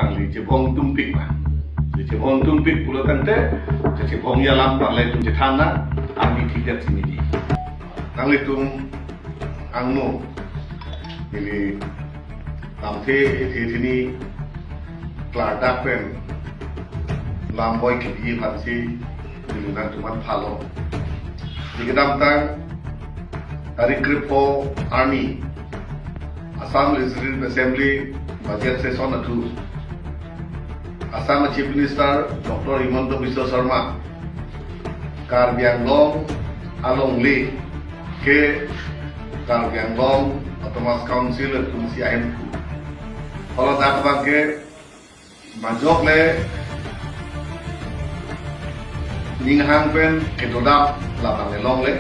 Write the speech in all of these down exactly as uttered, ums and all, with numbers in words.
Nangli chebong tungpik ma. Chebong tungpik pulo tangte, chebong alam parle tum chethan na, ami thikdet si neli. Nanglitum angno, neli lamthe, the thini, klardak pen, lam boi kebi aphansi, neli nangtumphan phalo. Di kedamtang, tarik krepho arni, Assam Legislative Assembly budget session atum, Assam Chief Minister Doctor Himanta Biswa Sarma, Karbi Anglong alongle ke Karbi Anglong Autonomous Council atumsi ahemku. Haladak abangke majok le ninghang pen kedo dam labang alongle.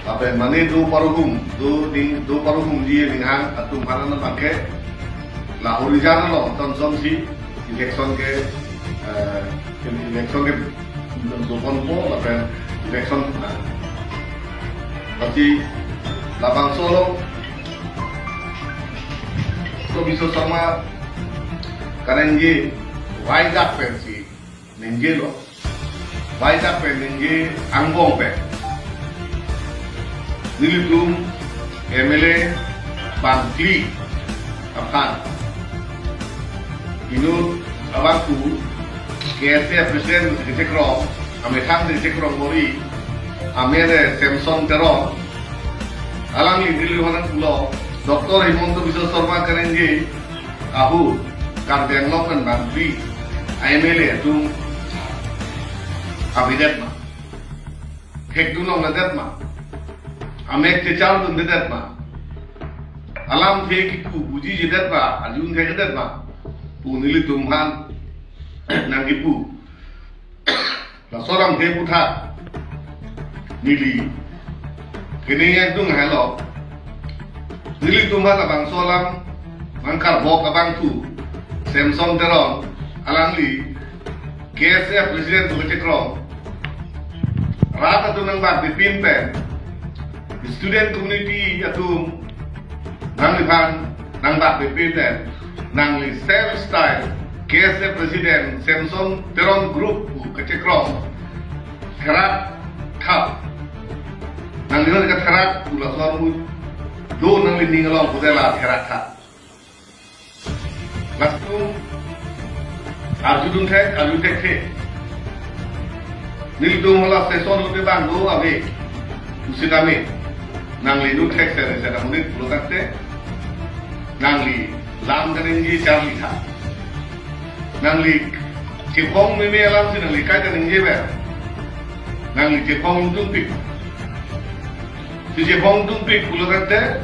Lapen mane do paruhum, do ding, do paruhumji ninghang atum aphan abangke la horijan along tonsonsi election ke, eh, election ke doponpo lapen election na. Pasti labangso along Doctor Biswa Sarma kaningje, Vizag pensi ningjelo. Vizag pen ningje angbong pen, nelitum M L A bangphli aphan inut abangphu K S A President kechekrong, amethang kechekrong mori, amede Samson Teron, alangli neli honan pulo, Doctor Himanta Biswa Sarma kaningje ahut Karbi Anglong pen bangphli M L A atum abidet ma, thekdun longledet ma, amek chechardundedet ma, alamthe kipu buji jedet ma, arjun thejedet ma pu nelitumphan nangkipu. Laso alamthe aputhak neli kening ekdung helo. Nelitumphan labangso alam nangkarbok abangphu Samson Teron, alangli K S A President kechekrong, rat atum nangbak bipin pen, student community atum nangliphan nangbak bipin pen, nangli self style K S A President Samson Teron Group pu kechekrong therak thap. Nangli hon katherak pu lason mu do nanglining along pulote la therak thap. Latum arjudun thek, arju thekthe. Nelitum hala session lote bang do ave. Pusi tame nangli inut thek sere sere monit pulo tangte, nangli lam kaningje charli tha. Nangli chebong meme alamsi nangli kai kaningje ber. Nangli chebong tungpik. Si chebong tungpik pulo tangte,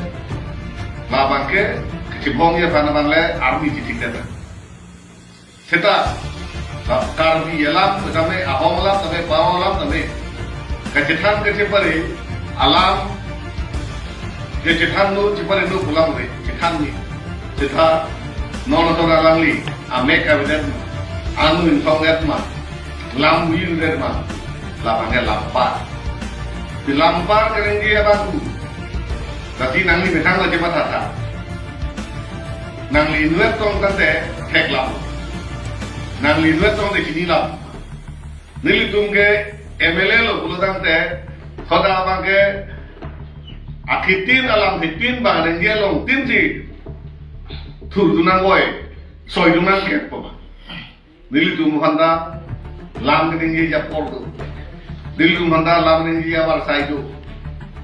labangke kechebongji aphan abang le army chithikdet. Seta, Karbi alam tame, Ahom alam tame, Paro alam tame, kachethan kachepare alam, kachethan no chepare no pulang re, chethan ni. Seta, non non alangli amek avedet ma, anu ingthongdet ma, lam bui avedet ma, labangke lampar. Di lampar kaningje abangphu, tadi nangli methang la chemathatha. Nangli inut tong tangte thek lam, nangli inut tong te chini lam. Nelitum ke M L A lo pulo tangte, khoda abangke akhitin alam hitin bang ningje along tinsi thurdun nangvoi, soidun nangkep po ba. Nelitum aphanta lam kaningje apor do. Nelitum aphanta lam ningje avarsai do.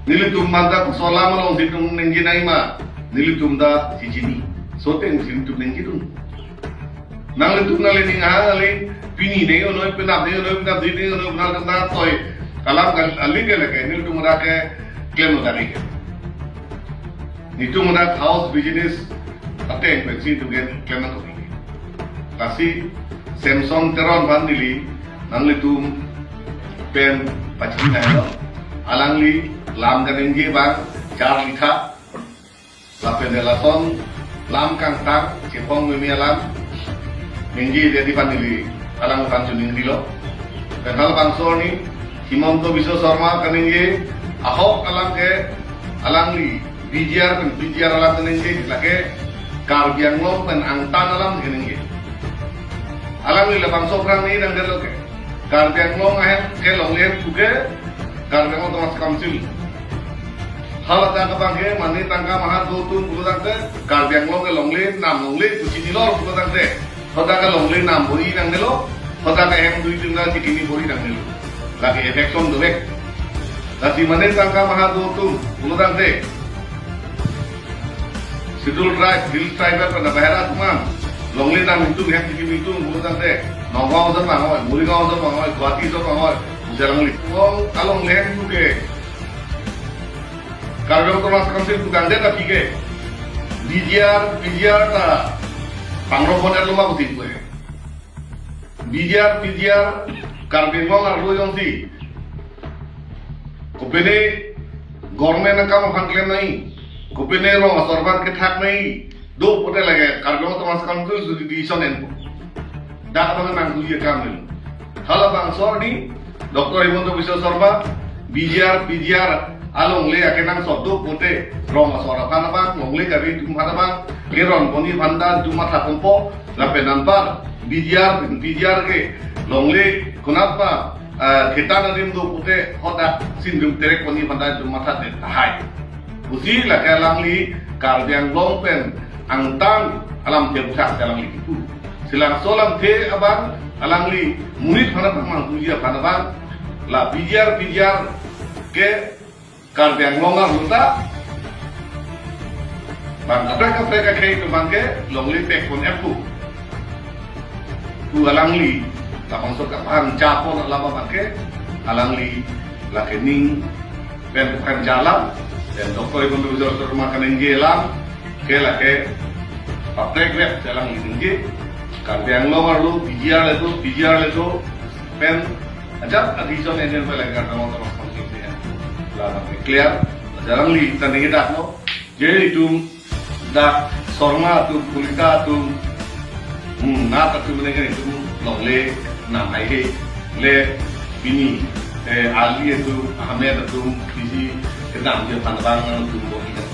Nelitum aphanta koson alam alongsi itum ningje nangji ma, nelitum ta si chini. Soteng si itum ningjedun. Nanglitum nangli ning ha nangli pini neng ono, penap neng ono, penap dui neng ono, nanglitum ta toi alam kan aling ke lake, nelitum adak ke klem lo tadi ke. Nelitum adak house business ateng pensi itum ke klem nang kami. Lasi Samson Teron aphan neli nanglitum pen pachini nanglo. Alangli lam kaningje abang charli tha. Lapen lason lam kangtang, chebong meme alam ningjedet aphan neli alangphan choningrilo. Pen halabangso arni Himanta Biswa Sarma kaningje ahok alam ke alangli B G R pen B G R alam kaningje, lake Karbi Anglong pen angtan alam kaningje. Alangli labangso aphrang ni nangdetlo ke. Karbi Anglong ahem ke longle ahem puke Karbi Anglong Autonomous Council. Hala ta kabang ke mane tangka maha do atum pulo tangte Karbi Anglong ke longle nam longle pu chinilo pulo tangte. Hoda ke longle nam bor-i nangdetlo. Hoda ke ahem do atum na chikini bor-i nangdetlo. Lake effect dovek. Lasi mane tangka maha do atum pulo tangte Scheduled Tribe, Hill Tribe pen bahera atum an longle nam atum, hem chikini atum pulo tangte Nagaon ason vang oi, Morigaon ason vang oi, Guwahati ason vang oi, pusi alangli. Ong alongle ahem puke Karbi Anglong Autonomous Council pu tangdet aphi ke B G R, P G R ta pangro pon-etlo ma pusi pu he. B G R, P G R, Karbi Anglong arlo jongsi kopine government akam aphan klem nangji, kopine rong asor aphan kethak nangji, do pote lake Karbi Anglong Autonomous Council si decision enpo. Dak abang nangji akam lo. Halabangso arni Doctor Himanta Biswa Sarma, B G R, P G R alongle akenangsot do pote rong asor aphan abang, longle Karbi atum aphan abang keron ponji aphan ta itum matha ponpo. Lapen anpar B G R, P G R ke longle konat ma, eh, kethan adim do pote hodak sinjum terek ponji aphan ta itum mathadet tahai. Pusi lake alangli Karbi Anglong pen angtan alamthe aphuthak alangli kipu. Si labangso alamthe abang alangli monit aphan abang manghuji aphan abang la B G R, P G R ke Karbi Anglong arlo ta bang kaprek kaprek akhei atum abang ke longle pek pon-et pu. Pu alangli labangso kaphan chapon alam abang ke alangli lake ning pen kaphan cha alam, pen Doctor Himanta Biswa Sarma kaningje alam ke lake paprek vet si alangli ningje. Karbi Anglong arlo B G R le do, P G R le do, pen ajat a-decision enjen pen lake Karbi Anglong Autonomous Council si en. La abang ke clear. Lasi alangli ta ningje dak no. Je itum dak Sarma atum, Kalita atum, hmm, Nath atum neke itum longle nam haihe. Le pini, eh, Ali atum, Ahmed atum, bisi kedamji aphan abang nangtum bor-i nang.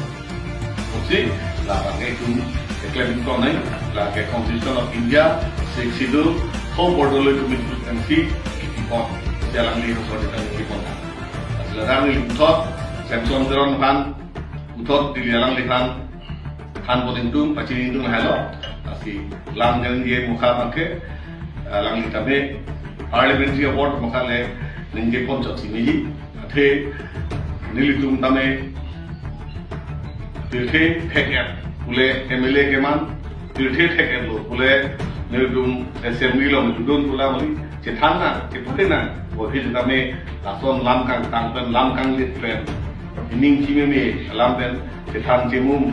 Oksi, la abang ke itum keklem iknon nai, lake Constitution of India, Sixth Schedule, ho border lo itum itum si kipipon. Si alangli ho border lo kipipon. Lasi la alangli puthot, Samson Teron aphan, puthot Delhi alangliphan thanpon ingtung, pachini ingtung lahelo. Lasi lam ningje mukha abang ke, eh, alangli tame parliamentary award mukha le ningje pon chot si meji. Athe nelitum tame pirthe thek-et pule M L A keman, pirthe thek-et lo pule nelitum assembly along judon pula mali chethan nang, chepate nang, bodi tame lason lam kangtang pen, lam kanglit pen, ining chimeme alam pen chethan chemum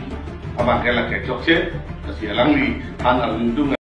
abang ke lake chokche. Lasi alangli than arjudun